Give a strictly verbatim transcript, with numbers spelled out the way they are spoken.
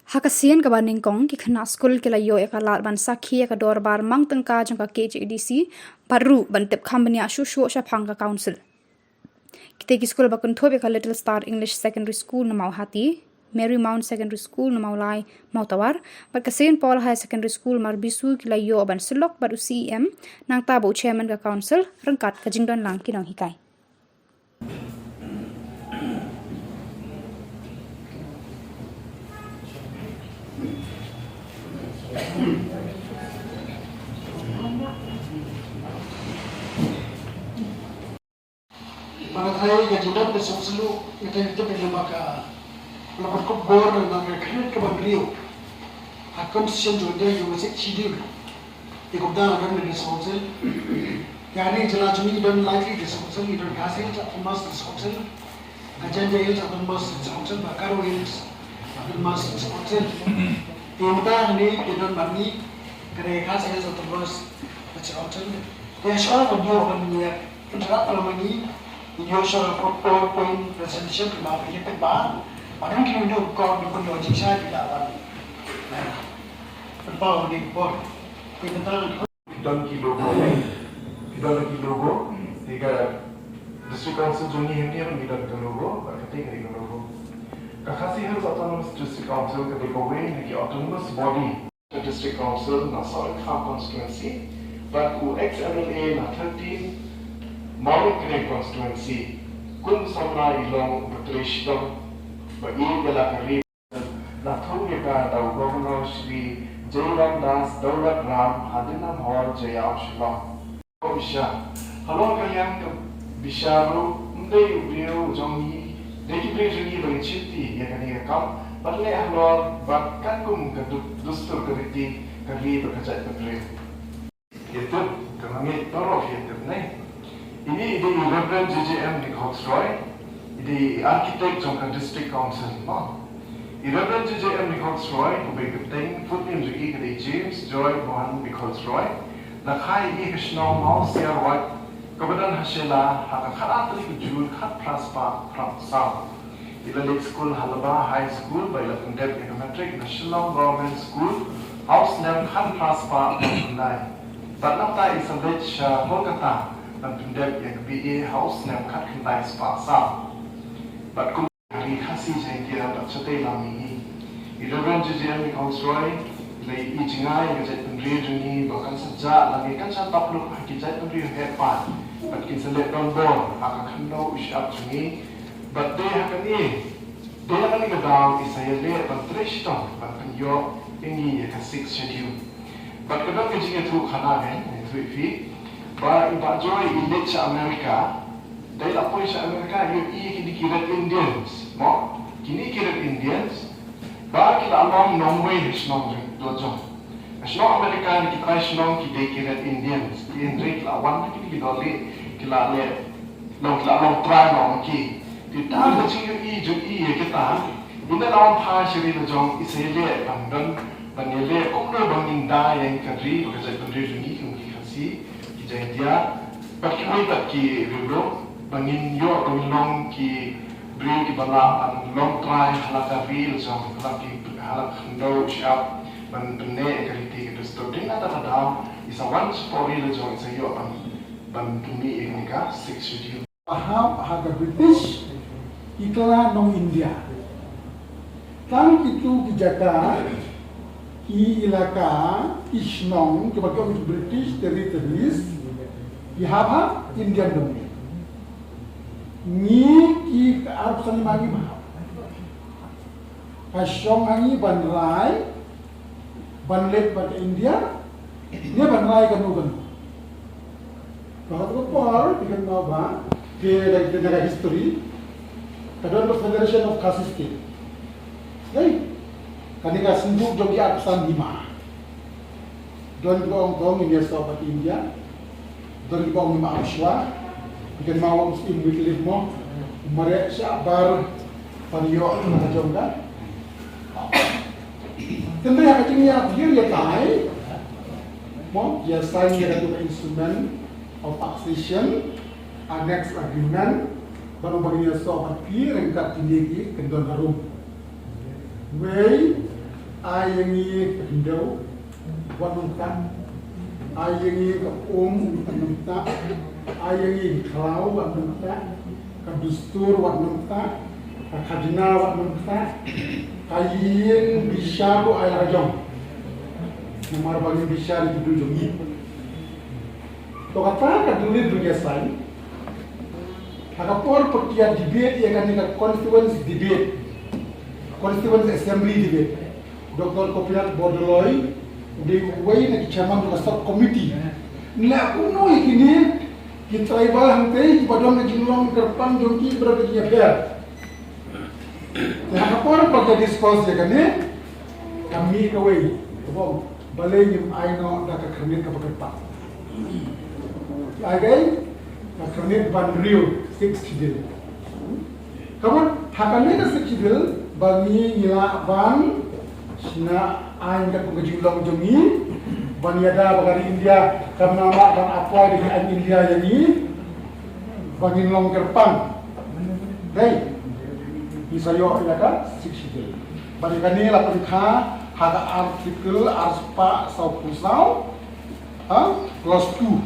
Ha ka sien kaba nyngkong, ki khynnah skul ki la ïoh ïa ka lad ban sakhi ïa ka dorbar mang tyngka jong ka K H A D C, bad ruh ban tip kham bniah shuh shuh shaphang ka council. Kita ki skul ba kynthup ïa ka Little Star English Secondary School na Mawhati, Marymount Secondary School na Mawlai, Mawtawar, bad ka Saint Paul Higher Secondary School Marbisu ki la ïoh ban sylok bad u C E M, nangta bad u chairman ka council, ryngkat ka jingdon lang ki nonghikai. Ba nga tharai ka jingdon ka song selu, nga tharai ka jingdon ka la pyrkhat bor na ka khriat ka ban riew. Ha constitution jong ka jong ka Sixth Schedule. Ïa ka bynta nga don ka District Council. Ïa kane ka jylla jong ngi don lai tylli ki District Council, ngi don Khasi Hills Autonomous District Council. Ka Jaintia Hills Autonomous District Council, bad Garo Hills Autonomous District Council. Te mynta kane ka don bad ngi, ka dei ka Khasi Hills Autonomous District Council. Te shuwa ban ïoh ban ïa interact lang ma ngi, ïoh shuwa PowerPoint presentation ki ba phi ïa pynbna. Bad ngi ïoh kong ïoh pynïoh jingshai phi lah ban pynpaw ïa ki por. Te mynta Ki don ki logo. Ki don ki logo. Te ka District Council jong ngi hynrei ki don ka logo, bad kata ka dei ka logo. Ka Khasi Hills Autonomous District Council ka dei kawei na ki autonomous body. Ka District Council na Sohryngkham constituency, bad u ex M L A na thirteen Mawryngkneng constituency. Kum samla i long u patrei shitom, ba ïeit ïa la ka ri. La thung ïa ka da u Governor Shri Jairam Das Daulat Ram hadien ym hoi jaiaw Shillong. Ko bishar. Halor ka liang ka bishar ruh, ym dei u briew jong ngi, dei ki briew jong ngi ba ngin shim ti ïa kane ka kam, bad leh halor bad katkum ka du-, dustur ka riti ka ri bad ka jaitbynriew. Ïa tip, ka nongïaid baroh ïa tip ne. Ine i dei i Reverend J J M Nichols Roy, i dei i architect jong ka District Council, mo. I Reverend J J M Nichols Roy, kaba i kyrteng full name jong i ka dei James Joy Mohan Nichols Roy, la kha ïa i ha ka shnong Mawsiar Wait, kaba don ha Shella, ha ka khatar tarik u June khatphra spah phra phew saw. I la leit skul ha Laba High School, ba i la pyndep ïa ka matric na Shillong Government School ha u snem khatphra spah phra phew khyndai. Bad nangta i sa leit sha Kolkata ban pyndep ïa ka B A ha u snem khatkhyndai spah saw. Bad kum ka Ri Khasi Jaiñtia bad shatei lam mihngi, i Reverend J J M Nichols Roy i la ïohi jngai ïa ka jaitbynriew jong ngi ba kan sa jah lane kan sa tap lut ha ki jaitbynriew heh paid, bad kin sa leh donbor ha ka khyndew u shyiap jong ngi. Bad dei ha kane, dei ha kane ka daw i sa ïaleh ban trei shitom ban pynïoh ïa ngi ïa ka Sixth Schedule. Bad ka don ka jingïathuh khana ne, ïathuh ïa phi, ba i Bah Joy i leit sha America, dei la poi sha America, ïohi ïa kine ki Red Indians, mo, kine ki Red Indians, ba ki la long nongwei ha shnong jong, la jong. Ha shnong America ne ki trai shnong ki dei ki Red Indians. Hynrei ki la wan na kine ki dohlieh, ki la leh, long, ki la long trai noh ma ki. Te da ka jingïohi jong i ïa kita, i la wan phai sha ri la jong, i sa ïaleh ban don, ban ïaleh kumno ba ngin da ïa ka ri bad ka jaitbynriew jong ngi kum ki Khasi, ki Jaiñtia, bad kiwei pat ki riewlum, ba ngin ïoh, ba ngin long ki briew kiba lah ban long trai ha la ka ri la jong, ha la ki, ha la ka khyndew shyiap, ban pynneh ïa ka riti ka dustur. Dei na kata ka daw i sa wan shapoh ri la jong, i sa ïoh ban, ban pynmih ïa kane ka Sixth Schedule. Ba hap ha ka British, ki kylla nong India. Tang kito ki jaka, ki ilaka, ki shnong kiba ki ong ki British territories, ki hap ha Indian domain. Ngi ki arphew san, ngi ma, ngi ma hap. Ka shong ha ngi ban rai, ban leit bad ka India, ne ban rai kano kano. Ka, ka por, phi kynmaw ba, phi da, phi da ka history, ka don ka Federation of Khasi State. Dei, kane ka synduk jong ki arphew san, ngi ma. Don kiba ong to ngin ïasoh bad India. Don kiba ong ngim ap shuwa. Phi kynmaw u Syiem Wycliffe mo, u mareh shabar ban ïoh na ka jong ka. Tang ba ïa ka jingïapher ïatai mo, ïa sign ïa katu ka Instrument of Accession, Annex Agreement, bad u ba ngin ïasoh bad phi ryngkat kine ki kyndon harum. Wei, Ai ïa ngi ka khyndew wat nang ktah. Ai ïa ngi ka um wat nang ktah. Ai ïa ngi ka khlaw wat nang ktah. Ka dustur wat nang ktah. Ka khajna wat nang ktah. Ka ïing bishar ruh ai la ka jong. Namar ba ngin bishar ïa ki briew jong ngi. To kata ka dei ruh ïa sign. Ha ka por ba ki ïa debate ïa kane ka constituent debate, constituent assembly debate, Doctor Gopinath Bordoloi u dei uwei na ki chairman jong ka sub committee. Ngi la kumno ïa kine ki tribal hangtei kiba don ka jinglong kyrpang jong ki ba don ka jingïapher. Te ha ka por ba ka discuss ïa kane, ka mih kawei ka ong balei ngim ai noh da ka khyrnit kaba kyrpang. Ai dei ka khyrnit ba hynriew, Sixth Schedule. Ka mut ha kane ka Sixth Schedule ba ngi ngi lah ban shna aiñ katkum ka jinglong jong ngi, ban ïada ba ka ri India kan nang lah ban apply da ki aiñ India ïa ngi ba ngin long kyrpang. Dei, ngi sa ïoh ïa ka Sixth Schedule. Bad ïa kane la pynkha ha ka article arspah sawphew saw, ha, clause two.